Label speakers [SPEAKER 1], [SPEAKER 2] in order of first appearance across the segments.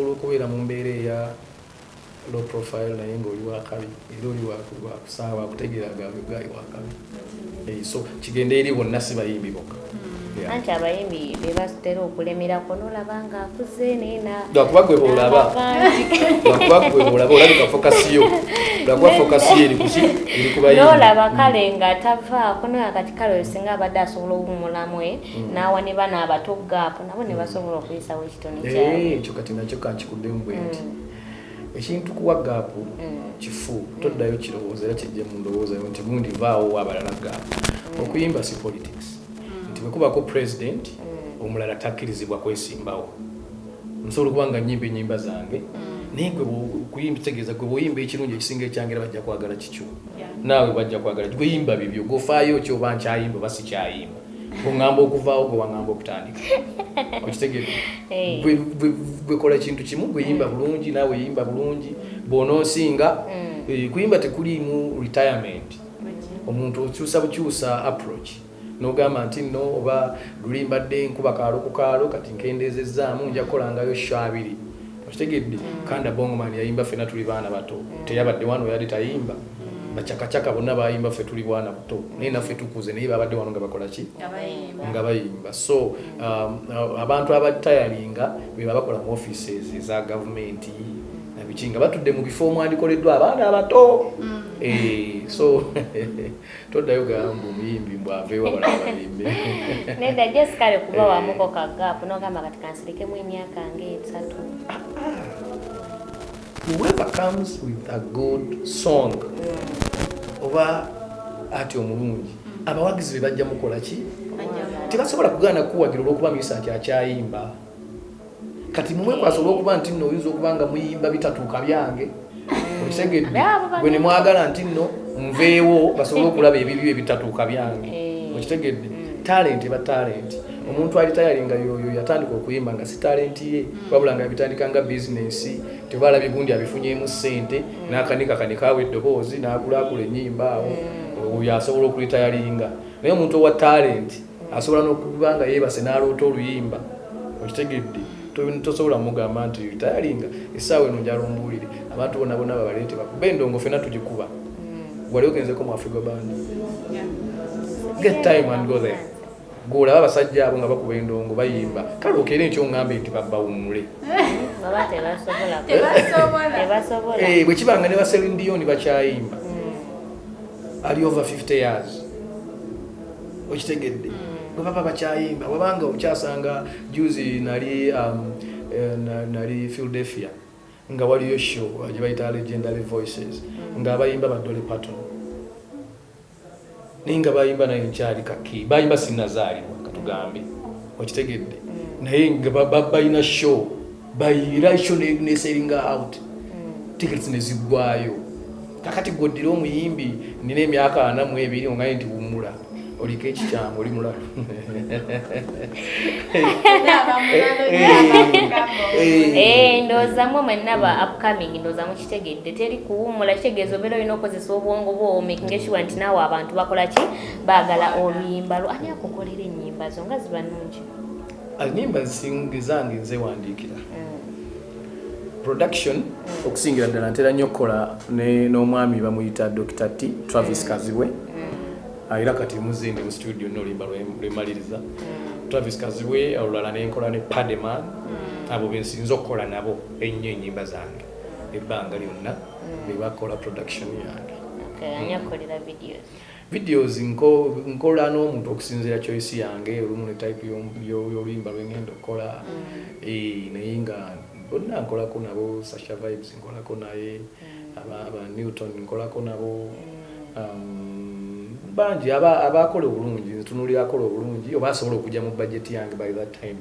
[SPEAKER 1] Osobola okubeera mu mbeera eya low profile naye ng'oli wakabi, era oli wakusaawa akutegeera gambe gayi wakabi. So kigende eri bonna, si bayimbi bokka. Yeah.
[SPEAKER 2] Anti abayimbi be batera okulemerako, nolaba nga akuze naye
[SPEAKER 1] Lwakuba gwe bw'olaba.
[SPEAKER 2] N'abavangi.
[SPEAKER 1] Lwakuba gwe bw'olaba, olabika focus yo, lwakuba focus yo eri kuki? Eri ku bayimbi.
[SPEAKER 2] Nolaba kale nga tavaako, noya kati kale oyo singa abadde asobola owummulamu n'awa ne bano abato gap, nabo ne basobola okuyisawo ekitone kyabwe.
[SPEAKER 1] Ekyo kati nakyo kankikuddemu bwe nti ekintu kuwa gap kifu, toddayo kirowooza era kijje mu ndowooza yo nti gundi vaawo abalala gap. Okuyimba si politics nti bwe kubako president omulala takkirizibwa kwesimbawo. Nsobola okuba nga nyimba ennyimba zange, naye gwe okuyimba kitegeeza gwe bw'oyimba ekirungi ekisinga ekyange, era bajja kwagala kikyo, naawe bajja kwagala gwe yimba bibyo. Gofaayo ki oba nkyayimba oba sikyayimba? Oŋŋamba okuvaawo, gwe waŋŋamba okutandika, okitegedde? Gwe kola kintu kimu, gwe yimba bulungi, naawe yimba bulungi, bw'onoosinga. Kuyimba tekuliimu retirement. Omuntu okyusa bukyusa approach, n'ogamba nti nno oba luli mbadde nkuba kaalo ku kaalo, kati nkendeezezzaamu, nja kukolangayo show abiri, okitegedde? Kanda Bongoman yayimba ffenna tuli baana bato, teyabadde wano, yali tayimba. Bacakacaka bonna bayimba ffe tuli bwana buto, naye naffe tukuze, naye babadde wano nga bakola ki? Nga bayimba. So abantu abatayalinga be bakola mu offices eza gavumenti nabiki, nga batudde mu bifo omwandikoleddwa abaana abato. So toddayo gamba omuyimbi mbw aveewo abalala bayimbe.
[SPEAKER 2] Nedda, just kale kuba wamuko ka gap nogamba kati kansirikemu emyaka nga 3.
[SPEAKER 1] Whoever comes with a good song oba ati omulungi, abawagizi be bajja mukola ki? Tebasobola kugaana kuwagira olwokuba Mesach akyayimba. Kati mumwekwasa olwokuba nti nno oyinza okuba nga muyimba bitatuuka byange, okitegedde? Gwe ne mwagala nti nno nveewo basobole okulaba ebibyo ebitatuuka byange, okitegedde? Talent eba talent. Omuntu ali tayalinga yoyo yatandika okuyimba nga si talent ye, wabula nga yabitandika nga bizinesi. Tebalabye gundi abifunyemu ssente, n'akanika kanikaawo eddoboozi n'agulaakula ennyimba awo, oyo asobola okulitayalinga. Naye omuntu owa talent asobola n'okuba nga yeebase n'aloota oluyimba, okitegedde? Tosobola mugamba nti tayalinga. Essaawa eno njala ombuulire, abantu bonna bonna babaleete bakube endongo, fenna tugikuba. Wali ogenzeko mu Afrigo Band? Get time and go there. Gwolaba abasajja abo nga bakuba endongo, bayimba. Kale okeere nkyo ŋŋambe nti babawummule.
[SPEAKER 2] Baba tebasobola.
[SPEAKER 3] Tebasobola.
[SPEAKER 2] Tebasobola.
[SPEAKER 1] Bwe kibanga ne ba Celine Dion bakyayimba, ali over 50 years, okitegedde? Bwe baba bakyayimba, wabanga okyasanga. Juzi nali nali Philadelphia nga waliyo show gye bayita Legendary Voices, ng'abayimba ba Dolly Parton, naye nga bayimba naye nkyali kaki, bayimba sinnazaalibwa katugambe, okitegedde? Naye nga balina show, bayira show nesellinga out, tickets neziggwayo. Kakati gwoddira omuyimbi nina emyaka 42 oŋŋaye nti wummula, oliko ekikyamu, oli mulalu.
[SPEAKER 2] Ndowooza mmwe mwenna ba upcoming, ndowooza mukitegedde, teri kuwummula. Kitegeeza obeera olina okukozesa obwongo bwo, making sure nti naawe abantu bakola ki? Baagala oluyimba lwo. Ani akukolera ennyimba zo nga ziba nnungi?
[SPEAKER 1] Ennyimba zange nzewandiikira. Production okusingira ddala ntera nnyo okukola n'omwami bamuyita Dr T Travis Kazibwe. Era kati muzindi mu studio n'oluyimba lwemaliriza, Travis Kazibwe. Olulala nenkola ne Pademan. Abo bensinza okukola nabo ennyo ennyimba zange ebbanga lyonna, be bakola production yange.
[SPEAKER 2] Okay, ani akolera videos?
[SPEAKER 1] Videos nkola n'omuntu okusinziira choice yange, olumu ne type y'oluyimba lwengenda okukola. Naye nga bonna nkolako nabo. Sasha Vibes nkolako naye, aba Newton nkolako nabo, bangi abakola obulungi. Ntunuulira akola obulungi oba asobola okujja mu budget yange by that time.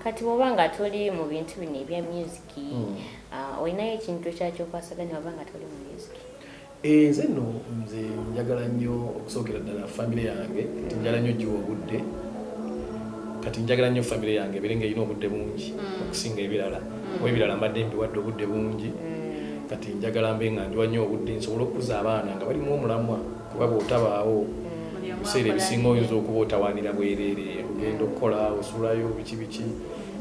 [SPEAKER 2] Kati bw'oba nga toli mu bintu bino ebya music, olinayo ekintu ekirala kyokwasaganya oba nga toli mu music?
[SPEAKER 1] Nze nno nze njagala nnyo okusookera ddala famire yange, nti njagala nnyo giwa obudde. Kati njagala nnyo famire yange ebeere nga erina obudde bungi okusinga ebirala, oba ebirala mbadde mbiwadde obudde bungi. Kati njagala mbe nga njiwa nnyo obudde nsobole okukuza abaana nga balimu omulamwa, kuba bw'otabaawo ebiseera ebisinga oyinza okuba otawaanira bwereere, ogenda okukola osulayo biki biki.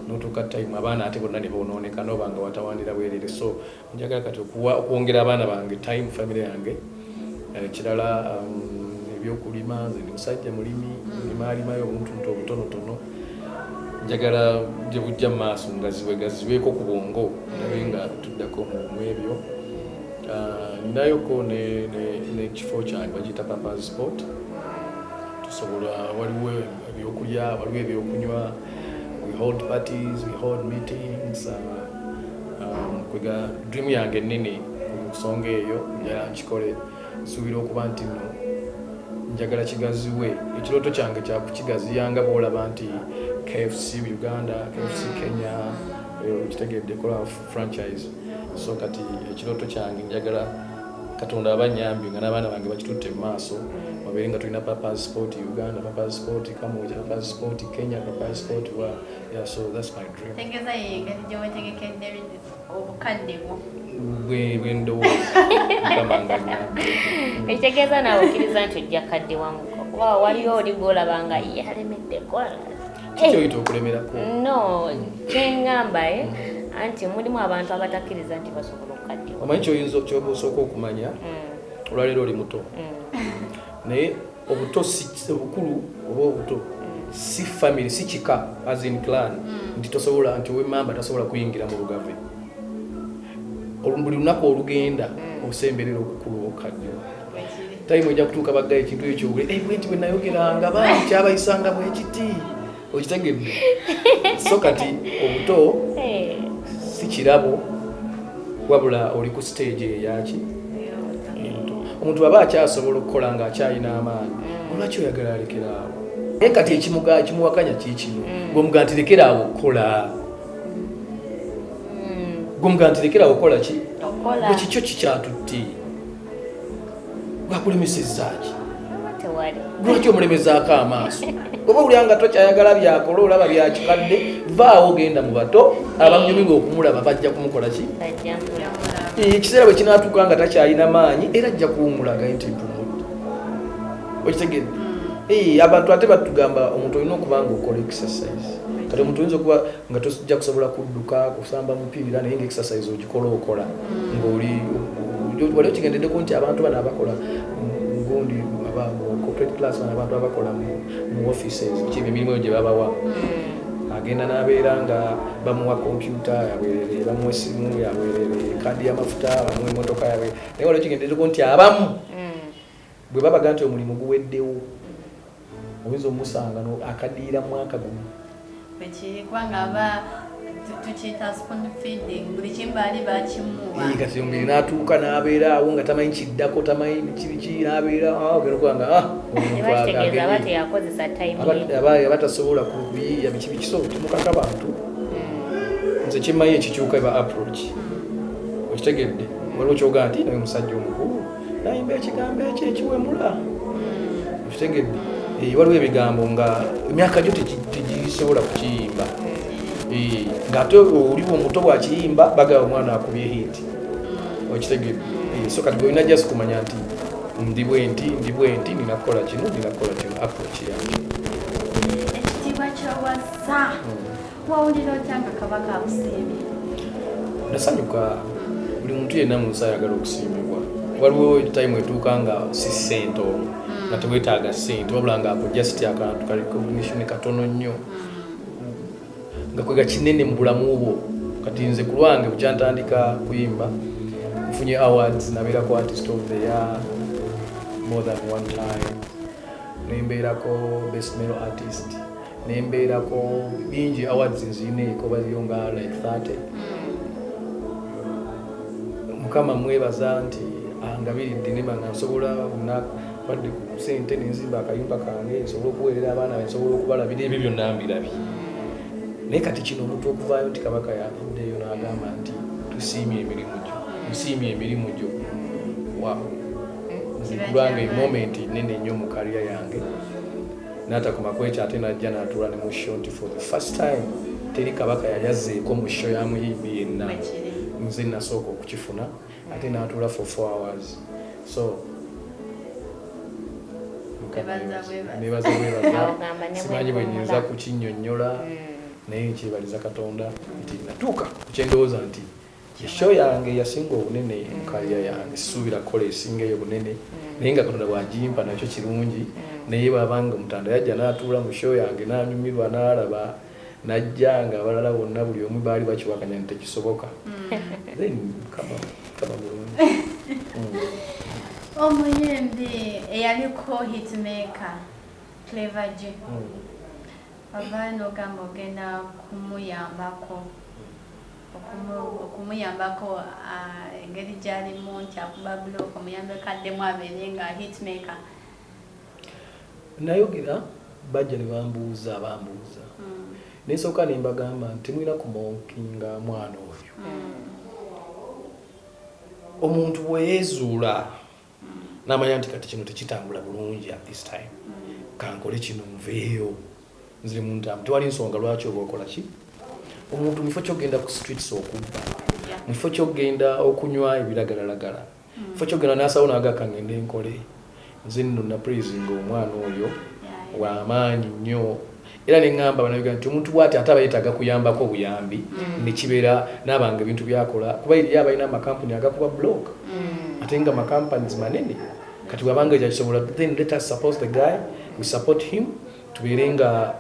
[SPEAKER 1] Notuuka time abaana ate bonna ne bonooneka, noba nga watawandira bwerere. So njagala kati okwongera abaana bange time, family yange. Ekirala, ebyokulima. Nze ndi musajja mulimi, ndimaalimayo obuntuntu obutonotono. Njagala gye bujja mu maaso nga ziwe gaziweeko ku bwongo, ndabe nga tuddako mu ebyo. Ah, ninayoko n'ekifo kyange bakiyita Papa's Spot. Tusobola, waliwo ebyokulya, waliwo ebyokunywa. We hold parties, we hold meetings. Kwega dream yange ennene ku nsonga eyo, njagala nkikole. Nsuubira okuba nti nno njagala kigaziwe. Ekirooto kyange kyakukigaziya nga bwolaba nti KFC Uganda, KFC Kenya, okitegedde, kola franchise. So kati ekirooto kyange, njagala Katonda aba nyambye nga n'abaana bange bakitutte mu maaso, wabeere nga tulina Papa's Spot Uganda, Papa's Spot Kamwokya, Papa's Spot Kenya, Papa's Spot wa. Yeah, so that's my dream.
[SPEAKER 3] Tegeeza ye engeri gye wetegekedde obukadde bwo.
[SPEAKER 1] Bwe ndowooza, Mukama nga nyambye.
[SPEAKER 2] Ekitegeeza naawe okkiriza nti ojja kadde wamuko, kuba waliyo oli gwolaba nga ye alemeddeko.
[SPEAKER 1] Kiki oyita okulemerako?
[SPEAKER 2] No, kyeŋŋamba, anti mulimu abantu abatakkiriza nti basobola okukaddiwa.
[SPEAKER 1] Omanyi kyoyinza, kyoba osooka okumanya, olwaleero oli muto, naye obuto si obukulu oba obuto si family, si kika as in clan, nti tosobola, nti owemamba tasobola kuyingira mu lugave. Buli lunaku olugenda osemberera okukulu, okukaddiwa.
[SPEAKER 3] Bwekiri.
[SPEAKER 1] Time ejja kutuuka baggayo ekintu ekyo, "Eh, bwenti bwe nayogeranga, bambi kyabayisanga bwekiti." Okitegedde? So kati obuto si kirabo, wabula oli ku stage eyaki ento. Omuntu aba akyasobola okukola ng'akyalina amaanyi, olwaki oyagala alekeraawo? Naye kati ekimuwakanya kiikino, gweomuga nti lekeraawo okukola, gweomuga nti lekeraawo okukola ki?
[SPEAKER 2] Okola.
[SPEAKER 1] Gwe kikyo kikyatutte, gwakulemesezzaaki?
[SPEAKER 2] Oba tewali.
[SPEAKER 1] Lwaki omulemezaako amaaso? Oba olya nga tokyayagala byakola, olaba byakikadde, vaawo genda mu bato abanyumirwa okumulaba, bajja kumukola ki?
[SPEAKER 2] Bajja mulaba.
[SPEAKER 1] Ekiseera bwe kinaatuuka nga takyalina maanyi, era ajja kuwumula agaye nti mpumudde. Okitegedde? Abantu ate batugamba omuntu olina okuba nga okola exercise. Kati omuntu oyinza okuba nga tojja kusobola kudduka, kusamba mupiira, naye nga exercise ogikola, okola ngaoli wali okigendeddeko nti abantu bano abakola gundi, aba mu corporate class bano, abantu abakola mu offices, biki, emirimu eyo gye babawa, agenda n'abeera nga bamuwa kompyuta yabwerere, bamuwa essimu yabwerere, kaadi y'amafuta, bamuwa emotoka yabwerere, naye waliwo kigendereko nti abamu bwe babaga nti omulimu guweddewo, oyinza omusanga akadiira mwaka gumu.
[SPEAKER 3] Bwekiri, kubanga aba tukiyita spoon feeding, buli kimu baali bakimuwa.
[SPEAKER 1] Kati omubiri n'atuuka n'abeera awo nga tamanyi kiddako, tamanyi biki biki, n'abeera awo, ogenda okuba nga omuntu
[SPEAKER 2] Tebakitegeeza aba
[SPEAKER 1] agenye.
[SPEAKER 2] teyakozesa time ye.
[SPEAKER 1] Aba tasobola kuyiiya biki biki, so temukaka bantu. Nze kimmanyi, ekikyuka eba approach. Okitegedde? Waliwo kyogaa nti naye omusajja omukulu nayimba ekigambo ekyo ekiwemula. Okitegedde? Waliwo ebigambo nga emyaka gyo tegisobola kukiyimba. Ng'ate oliwo omuto bwakiyimba bagaba omwana akubye hit. Okitegedde? So kati gwe olina just kumanya nti ndi bwenti, ndi bwenti, nina kukola kino, nina kukola kino, approach yakyo.
[SPEAKER 3] Ekitiibwa kyowasa, wawulira otya nga Kabaka akusiimye?
[SPEAKER 1] Nasanyuka. Buli muntu yenna mu nsi ayagala okusiimibwa. Waliwo time etuuka nga si ssente, olwo nga teweetaaga ssente, wabula nga ako just akantu ka recognition katono nnyo nga kwega kinene mu bulamu bwo. Kati nze ku lwange, bukyantandika kuyimba, nfunye awards, nabeerako Artist of the Year more than one time, nembeerako Best Male Artist, nembeerako bingi, awards nziineeko baliyo nga like 30. Mukama mwebaza nti angabiridde nema nga nsobola badde ku sente nenzimba akayumba kange, nsobola okuweerera abaana be, nsobola okubalabira, ebyo byonna mbirabye. Naye kati kino omuntu okuvaayo nti Kabaka yavuddeyo n'agamba nti tusiimye emirimu gyo, nsiimye emirimu gyo, wow, nze kulwange moment nene nnyo mu career yange. N'atakoma ku ekyo, ate najja n'atuula ne mu show nti for the first time teri Kabaka yali azzeeko mu show ya muyimbi yenna.
[SPEAKER 3] Bwekiri.
[SPEAKER 1] Nze nasooka okukifuna, ate n'atuula for 4 hours. So Mukama
[SPEAKER 3] Nebaza
[SPEAKER 1] yebaze.
[SPEAKER 3] bwebaza.
[SPEAKER 1] Nebaza bwebaza.
[SPEAKER 2] Awo gamba ne
[SPEAKER 1] Simanyi bwe
[SPEAKER 2] bwempumula.
[SPEAKER 1] nyinza kukinnyonnyola. Naye nkyebaliza Katonda nti natuuka ku kyendowooza nti eshow yange yasinga obunene mu career yange. Sisuubira kukola esinga eyo bunene, naye nga Katonda bw'agimpa nakyo kirungi. Naye bw'abanga Omutanda yajja n'atuula mu show yange n'anyumirwa n'alaba najja nga abalala bonna buli omu baali bakiwakanya nti tekisoboka, then kama kama bulungi.
[SPEAKER 3] Omuyimbi eyaliko hitmaker Clever J, ova nogamba ogenda kumuyambako okumuyambako engeri gyalimu nti akuba block, omuyambeko addemu abeere nga hitmaker.
[SPEAKER 1] Nayogera, bajja ne bambuuza, bambuuza, nensooka ne mbagamba nti temulina kumockinga mwana oyo. Omuntu bwe yeezuula n'amanya nti kati kino tekitambula bulungi at this time, kankole kino nveeyo nzire mu ntambu, tewali nsonga lwaki oba okola ki. Omuntu mu kifo kyogenda ku streets okubba, mu kifo kyogenda okunywa ebiragalalagala, mu kifo kyogenda n'asawo n'agaka ngende nkole. Nze nno napraisinga omwana oyo wamaanyi nnyo, era neŋŋamba Bannayuganda nti omuntu bw'ati ate aba yeetaaga kuyambako obuyambi, nekibeera n'abanga ebintu byakola, kuba eriyo abalina amakampuni agakuba block ate nga makampanies manene. Kati bwabanga ekyakisobola, then let us support the guy, we support him, tubeere nga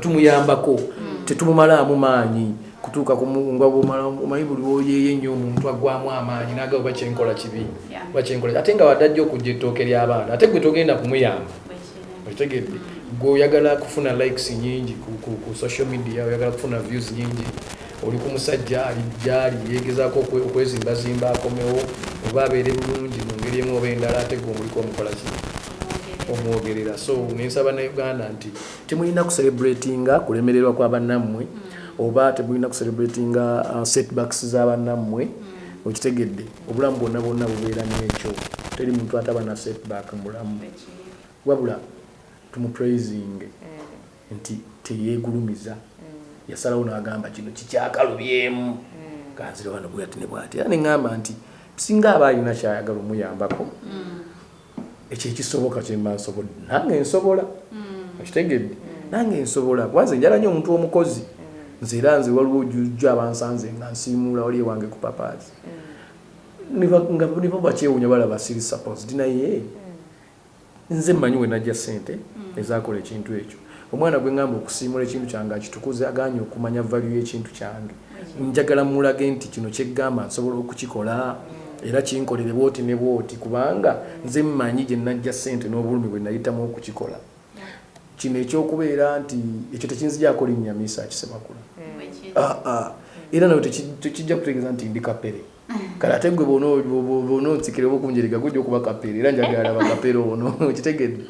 [SPEAKER 1] tumuyambako, tetumumalaamu maanyi kutuuka nga omanyi buli lwoyeeyo ennyo omuntu aggwamu amaanyi n'agamba oba kyenkola kibi, oba kyenkola, ate nga wadde ajja okujja ettooke ly'abaana, ate gwe togenda kumuyamba. Okitegedde? Gwe oyagala kufuna likes nyingi ku social media, oyagala kufuna views nyingi, oli ku musajja ali gyali yegezaako okwezimbazimba akomewo oba abeere bulungi mu ngeri emu oba endala, ate gwe omuliko omukola ki? Omwogerera. So nensaba Uganda nti temulina kucelebratinga kulemererwa kwa bannammwe, oba temulina kucelebratinga setbacks z'abannammwe. Okitegedde? Obulamu bwonna bwonna bubeera n'ekyo, teri muntu ataba na setback mu bulamu. Wabula tumupraising nti teyeegulumiza, yasalawo n'agamba kino kikyakalubyemu, kanzire wano bwati ne bwati. Era neŋŋamba nti singa aba alina kyayagala omuyambako, ekyo ekisoboka kyemba nsobodde, nange nsobola. Okitegedde? Nange nsobola, kuba nze njala nnyo omuntu omukozi. Nze era nze waliwo jujjo abansanze nga nsiimuula wali ewange ku Papaazi, nga nibo bakyewunya, balaba siri supposed, naye nze mmanyi we najja ssente ezakola ekintu ekyo. Omwana gwe ŋŋamba okusiimula ekintu kyange akitukuze, aganye okumanya value y'ekintu kyange. Njagala mulage nti kino kyeggamba nsobola okukikola, era kinkolere bwoti ne bwoti, kubanga nze mmanyi gye najja ssente n'obulumi bwe nayitamu okukikola kino. Ekyokubeera nti ekyo tekinzigyako linnya Mesach Semakula. Ah, ah. Era nawe tekijja kutegeeza nti ndi kapere. Kale ate gwe bona onsikire oba okunjerega, gujja okuba kapere, era njagala bakapere ono. Kitegedde?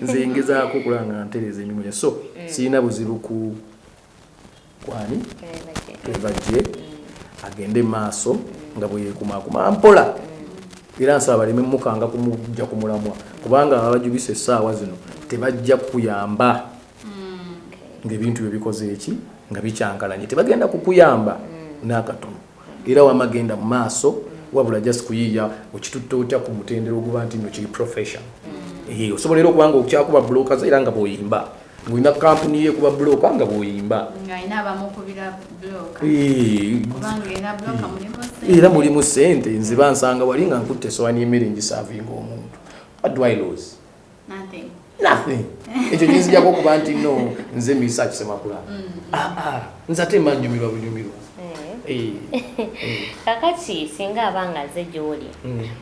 [SPEAKER 1] Nze ngezaako okulaba nga ntereeza emirimu gya, so sirina buzibu ku kwani Clever J agende maaso nga bwe yeekumaakuma mpola. Era nsaba baleme mukanga kumujja ku mulamwa, kubanga abajubisa essaawa zino tebajja kuyamba ng'ebintu bye bikoze eki nga bikyankalanye, tebagenda kukuyamba n'akatono. Era wamagenda mu maaso, wabula just kuyiiya okitutte otya ku mutendera oguba nti nno kiri profession. Osobola era okuba nga okyakuba blockers era nga bw'oyimba, ng'olina kampuni ye ekuba bloka nga bw'oyimba.
[SPEAKER 3] Ng'alina abamukubira bloka. Kubanga era bloka mulimu ssente.
[SPEAKER 1] Era mulimu ssente. Nze bansanga wali nga nkutte esowaani y'emmere ngiservinga omuntu. What do I lose?
[SPEAKER 3] Nothing.
[SPEAKER 1] Nothing. Ekyo kinzijako okuba nti no nze Mesach Semakula. Ah, ah, nze ate mba nnyumirwa bunyumirwa.
[SPEAKER 2] Kakati singa aba nga aze gy'oli,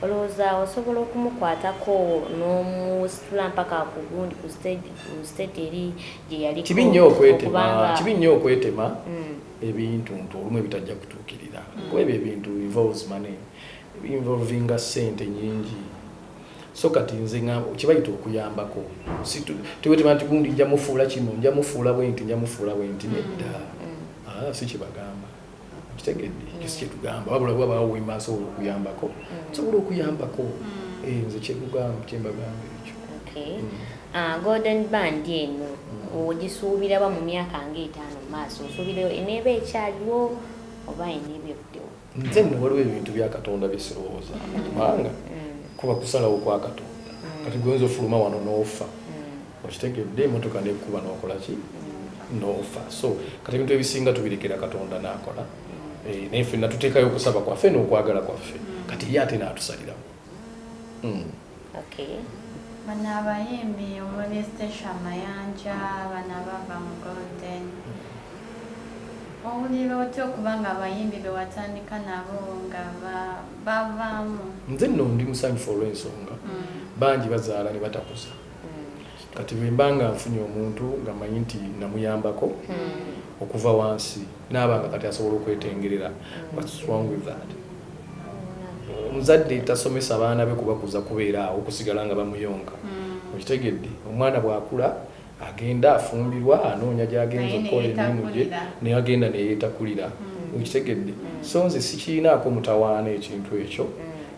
[SPEAKER 2] olowooza osobola okumukwatako n'omusitula mpaka ku gundi, ku stage eri gye yaliko?
[SPEAKER 1] Kibi nnyo okwetema, kibi nnyo okwetema ebintu ntu olumu ebitajja kutuukirira, kuba ebyo ebintu involves money, involvinga ssente nyingi. So kati nze nga kibayita okuyambako, tewetema nti gundi nja mufuula kino, nja mufuula bwe nti, nja mufuula bwe nti, nedda. Ah, si kyebagamba. Kitegedde? Ekyo si kyetugamba. Wabula bwabawo wemba nsobola okuyambako, nsobola okuyambako. Nze kyekugamba, kyembagamba ekyo.
[SPEAKER 2] Okay. Ah, Golden Band eno ogisuubira ba mu myaka ng'etaano mu maaso, osuubira eneeba ekyaliwo oba eneeba evuddewo?
[SPEAKER 1] Nze nno waliwo ebintu bya Katonda byesirowooza, kubanga kuba kusalawo kwa Katonda. Kati gwenza ofuluma wano n'ofa, okitegedde? Emotoka nekkuba n'okola ki? N'ofa. So kati ebintu ebisinga tubirekera Katonda n'akola. Naye ffenna tuteekayo okusaba kwaffe n'okwagala kwaffe, kati ye ate n'atusalirawo.
[SPEAKER 2] Okay.
[SPEAKER 3] Bano abayimbi omuli Stecia Mayanja, bano abava mu Golden, owulira otya okuba nga abayimbi be watandika nabo nga bavaamu?
[SPEAKER 1] Nze nno ndi musanyufu olw'ensonga bangi bazaala ne batakuza. Kati bwe mba nga nfunye omuntu nga mmanyi nti namuyambako okuva wansi naaba nga kati asobola okwetengerera, what's wrong with that? Omuzadde tasomesa baana be kubakuza kubeera awo okusigala nga bamuyonka. Okitegedde? Omwana bw'akula agenda afumbirwa, anoonya gy'agenza
[SPEAKER 3] Naye
[SPEAKER 1] okukola emirimu gye,
[SPEAKER 3] neyeetakulira.
[SPEAKER 1] Naye agenda neyeetakulira. Okitegedde? So nze sikiinaako mutawaana ekintu ekyo.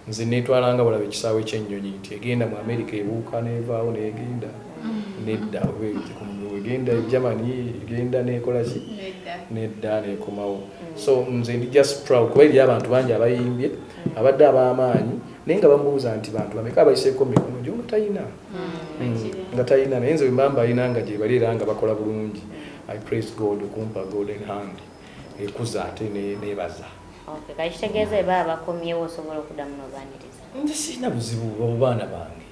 [SPEAKER 1] Nze neetwalanga bulaba ekisaawe ky'ennyonyi nti egenda mu America ebuuka n'evaawo n'egenda nedda, oba egenda e Germany, egenda nekola ki?
[SPEAKER 3] Nedda.
[SPEAKER 1] Nedda, nekomawo. So nze ndi just proud kuba eri abantu bangi abayimbye abadde ab'amaanyi, naye nga bamubuuza nti bantu bameka abayiseeko mu mikono gyo nga talina. Nga talina. Naye nze bwe mba mbalina nga gye bali era nga bakola bulungi, I praise God okumpa golden hand ekuza ate nebaza.
[SPEAKER 2] Okay, kati kitegeeza bwe baba bakomyewo osobola okuddamu n'obaaniriza?
[SPEAKER 1] Nze sirina buzibu, abo baana bange,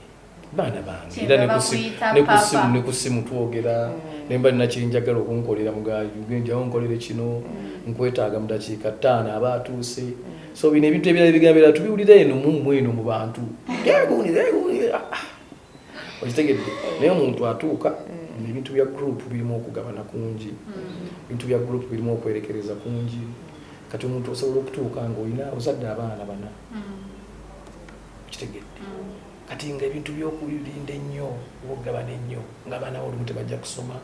[SPEAKER 1] baana bange.
[SPEAKER 3] Kyeva
[SPEAKER 1] Era
[SPEAKER 3] bakuyita
[SPEAKER 1] ne ku simu
[SPEAKER 3] papa.
[SPEAKER 1] Ne ku simu twogera, ne mba nina kyenjagala okunkolera, mugagenjawo nkolere kino, nkwetaaga mu dakiika 5 aba atuuse. So bino ebintu ebirala ebigambo ebirala tubiwulira eno mummwe eno mu bantu. Egundi, egundi, ah, ah. Okitegedde? Naye omuntu atuuka, ebintu bya group birimu okugabana kungi, ebintu bya group birimu okwerekereza kungi. Kati omuntu osobola okutuuka ng'olina ozadde abaana bana, okitegedde? Kati nga ebintu by'okulinda ennyo oba okugabana ennyo, ng'abaana bo olumu tebajja kusoma,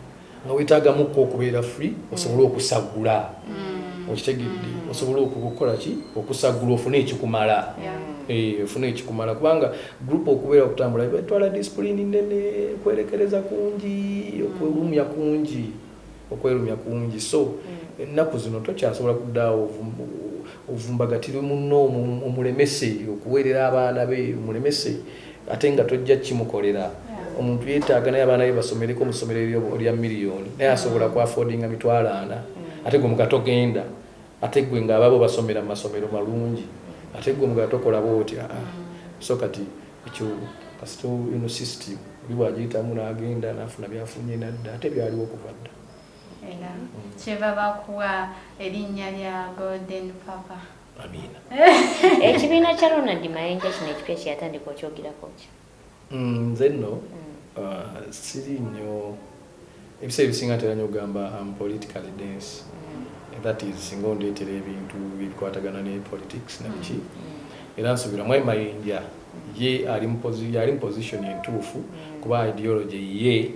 [SPEAKER 1] nga weetaagamuko okubeera free osobole okusaggula. Okitegedde? Osobole okukola ki? Okusaggula ofune ekikumala. Ofune ekikumala, kubanga group okubeera okutambula betwala discipline nene, kwerekereza kungi, okwerumya kungi, okwerumya kungi. So ennaku zino tokyasobola kuddaawo ovumbagatire munno omulemese okuweerera abaana be, omulemese ate nga tojja kimukolera. Omuntu yeetaaga naye abaana be basomereko mu ssomero erya miliyoni, naye asobola ku affordinga 40,000, ate gwe muga togenda, ate gwe ng'abaabo basomera mu masomero malungi, ate gwe muga tokola bw'oti. Aa, so kati ekyo kasita eno system oli bw'agiyitamu n'agenda n'afuna byafunye nadda, ate byaliwo okuva dda.
[SPEAKER 3] Era kyeva bakuwa erinnya lya Golden Papa.
[SPEAKER 1] Amiina.
[SPEAKER 2] Ekibiina kya Ronald Mayinja kino ekipya kyeyatandika, okyogerako ki?
[SPEAKER 1] Nze nno siri nnyo, ebiseera ebisinga ntera nnyo okugamba am politically dense. That is, singa ondeetera ebintu ebikwatagana ne politics na biki, era nsuubira mwami Mayinja ye ali mu position entuufu, kuba ideology ye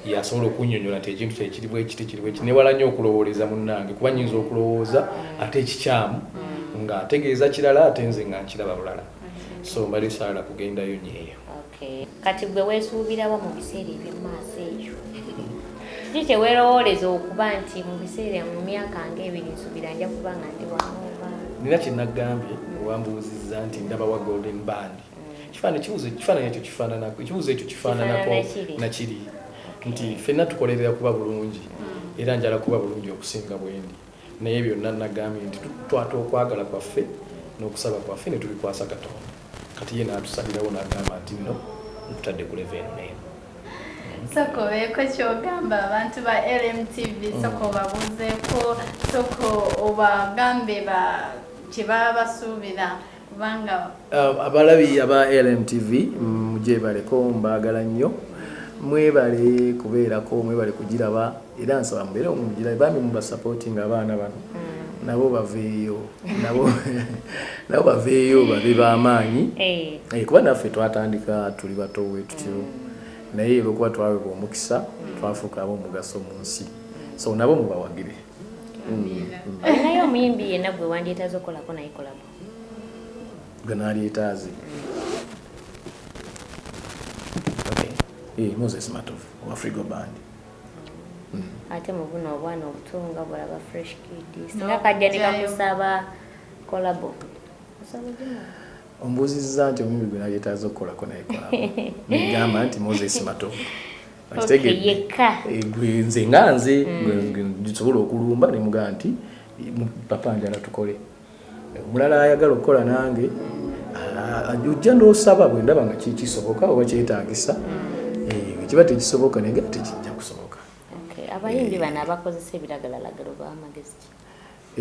[SPEAKER 1] yasobola okunnyonnyola nti ekintu kye kiri bwe kiti, kiri bwe kiti. Newala nnyo okulowooleza munnange, kuba nnyinza okulowooza ate ekikyamu ng'ategeeza kirala, ate nze nga nkiraba bulala. So mbadde saagala kugendayo nnyo eyo.
[SPEAKER 2] Okay. Kati gwe weesuubirawa mu biseera eby'emaaso ekyo? Kiki kye weerowooleza okuba nti mu biseera, mu myaka ng'ebiri, nsuubira nja kuba nga ndi wano oba?
[SPEAKER 1] Nina kye naggambye owambuuzizza nti ndaba wa Golden Band. Kifaananyi ekyo kifaananako, ekibuuzo ekyo kifaananako
[SPEAKER 2] Kifaanana kiri.
[SPEAKER 1] Nakiri nti ffenna tukolerera kuba bulungi, era njala kuba bulungi okusinga bwendi, naye byonna nagambye nti tutwata okwagala kwaffe n'okusaba kwaffe ne tubikwasa Katonda. Kati ye n'atusalirawo n'agamba nti nno nkutadde ku level eno n'eno.
[SPEAKER 3] Sooka obeeko kyogamba abantu ba LMTV, sooka obabuuzeeko, sooka obagambe kye baba basuubira, kubanga
[SPEAKER 1] Abalabi aba LMTV, mugyebaleko, mbaagala nnyo, mwebale kubeerako, mwebale kugiraba, era nsaba mubeere mugirabe. Bambi mubasupportinga abaana bano, nabo baveeyo, nabo baveeyo babe b'amaanyi. Kuba naffe twatandika tuli bato bwe tutyo, naye olwokuba twaweebwa omukisa twafuuka ab'omugaso mu nsi, so nabo mubawagire.
[SPEAKER 2] Olinayo omuyimbi yenna gwe wandyetaaze okukolako naye collabo?
[SPEAKER 1] Gwe nalyetaaze? Okay. Moses Matovu owa Frigo Band.
[SPEAKER 2] Ate mu buno obwana obuto nga bulaba Fresh Kid, singa kajja ne kakusaba collabo, osaba gimuwa?
[SPEAKER 1] Ombuuzizza nti omuyimbi gwe nalyetaaze okukolako naye collabo, negamba nti Moses Matovu. Okitegedde?
[SPEAKER 2] Yekka.
[SPEAKER 1] Gwe nze nga nze nsobola okulumba ne mugamba nti papa njala tukole. Omulala ayagala okukola nange, ojja n'osaba bwe ndaba nga kisoboka oba kyetaagisa. Kiba tekisoboka naye nga tekijja kusoboka.
[SPEAKER 2] Okay, abayimbi bano abakozesa ebiragalalagala bamagezi ki?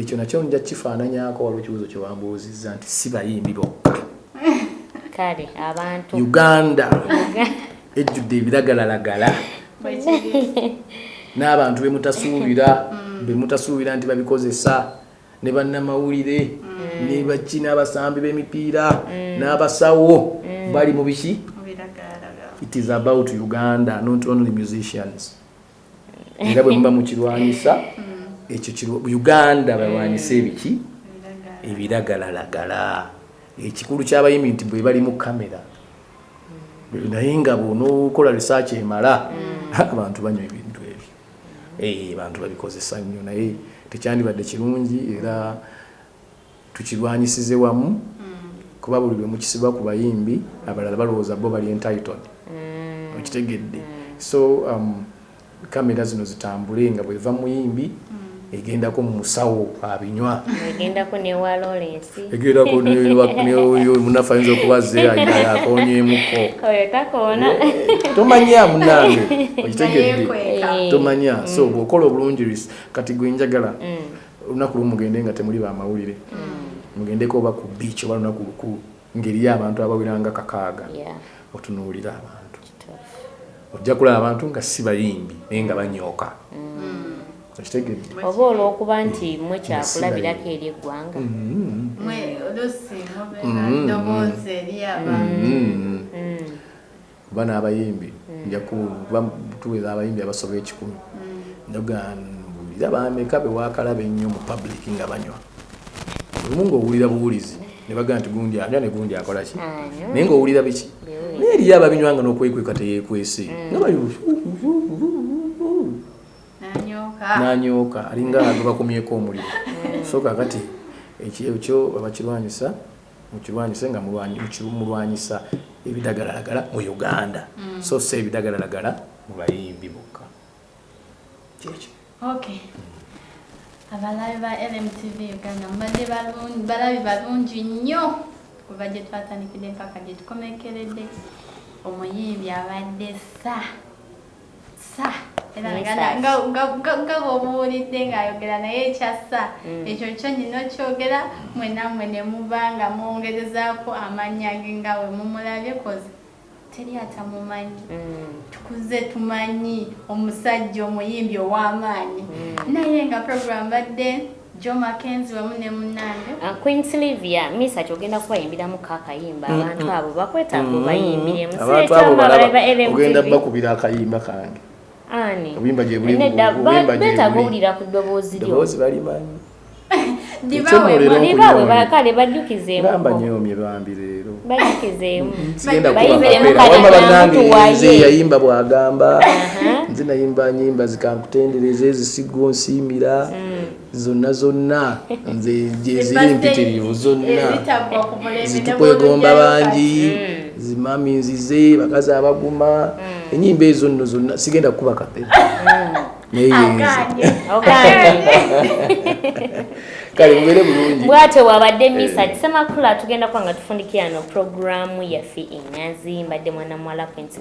[SPEAKER 1] Ekyo nakyo nja kifaananyaako, waliwo ekibuuzo kye wambuuzizza nti si bayimbi bokka.
[SPEAKER 2] Kale abantu.
[SPEAKER 1] Uganda ejjudde ebiragalalagala n'abantu bemutasuubira nti babikozesa, ne bannamawulire, ne baki, n'abasambi b'emipiira, n'abasawo bali mu biki. It is about Uganda, not only musicians. Era bwe muba mukirwanyisa ekyo, Uganda balwanyisa ebiki? Ebiragalalagala. Ekikulu ky'abayimbi nti bwe bali mu kamera, naye nga bw'onookola research emala, abantu banywa ebintu ebyo. Abantu babikozesa nnyo, naye tekyandibadde kirungi era tukirwanyisize wamu, kuba buli lwe mukisiba ku bayimbi, abalala balowooza bo bali entitled. Okitegedde? So kamera zino zitambule nga bweva muyimbi egendako mu musawo abinywa.
[SPEAKER 2] Egendako ne wa Lawrence.
[SPEAKER 1] Egendako neoyo munafu ayinza okuba ze akonyemuko.
[SPEAKER 2] Oyo takoona.
[SPEAKER 1] Tomanya munange, okitegedde? Tomanya. So bw'okola obulungi, kati gwe njagala olunaku lumu mugende nga temuli bamawulire, mugendeko oba ku beach oba lunaku lukulu ngeriyo abantu abaweranga 6, otunuulira abantu, ojja kulaba abantu nga si bayimbi naye nga banyooka. Okitegedde?
[SPEAKER 2] Oba olw'okuba nti mwe kyakulabirako eri eggwanga.
[SPEAKER 3] Mwe oluusi mubeera ddoboozi eri abantu.
[SPEAKER 1] Kuba n'abayimbi nja kuba tuweza abayimbi abasoba 100, njakuga bameka be wakalaba ennyo mu public nga banywa? Olumu ng'owulira buwulizi ne bagamba nti gundi anywa ne gundi akola ki, naye ng'owulira biki, naye eriyo ababinywa nga n'okwekweka teyeekwese, nga bali nanyooka, alinga ago bakumyeko omuliro. So kakati ekyo abakirwanyisa mukirwanyise nga mulwanyisa ebidagalalagala mu Uganda, so si ebidagalalagala mu bayimbi bokka. Kyekyo.
[SPEAKER 3] Okay, abalabi ba LMTV Uganda, mubadde balabi balungi nnyo kuva gye twatandikidde mpaka gye tukomekeredde. Omuyimbi abadde sa sa era nga bw'omuwulidde ng'ayogera, naye ekyassa ekyo kyo nyina okyogera mwenna mmwe ne muba nga mwongerezaako amannya ge nga bwe mumulabye, 'cause teri atamumanyi. Tukuze tumanyi omusajja omuyimbi ow'amaanyi. Naye nga program badde Joe Mackenzie wamu ne munnange
[SPEAKER 2] Queen Sylvia. Misa, kyogenda kubayimbiramu kakayimba, abantu abo bakwetaaga obayimbiremu.
[SPEAKER 1] Abantu abo balaba ogenda bakubira akayimba kange.
[SPEAKER 2] Ani?
[SPEAKER 1] Obuyimba gye buli.
[SPEAKER 2] Nedda,
[SPEAKER 1] Obuyimba gye
[SPEAKER 2] beetaaga
[SPEAKER 1] buli.
[SPEAKER 2] owulira ku ddoboozi lyo.
[SPEAKER 1] Ddoboozi balimanyi.
[SPEAKER 3] Dibawe.
[SPEAKER 1] Leero
[SPEAKER 2] Libawe.
[SPEAKER 1] nkunyoomye.
[SPEAKER 2] Kale bajjukizeemu.
[SPEAKER 1] Gamba nyoomye bambi leero.
[SPEAKER 2] Bajjukizeemu.
[SPEAKER 1] Sigenda
[SPEAKER 2] Bayimbiremu.
[SPEAKER 1] kuba
[SPEAKER 2] Kale
[SPEAKER 1] wamma bannange.
[SPEAKER 2] tuwaye.
[SPEAKER 1] Nze yayimba bw'agamba, nze nayimba nyimba zikankutendereza, ezisigo nsiimira zonna zonna, nze gye ziri mpitirivu zonna.
[SPEAKER 3] Ezitaggwa ku mulembe ne
[SPEAKER 1] Zitukwegomba
[SPEAKER 3] bw'olugyayo.
[SPEAKER 1] bangi, zimami nzize, bakazi abaguma, enyimba ezo nno zonna sigenda kukuba kapere, naye yenze.
[SPEAKER 3] Agaanye.
[SPEAKER 2] Ogambye.
[SPEAKER 1] Kale mubeere bulungi.
[SPEAKER 2] Bwatyo bwabadde Misa Kisemakula. Tugenda kuba nga tufundikira no programu yaffe eŋŋazi. Mbadde mwana muwala Queen.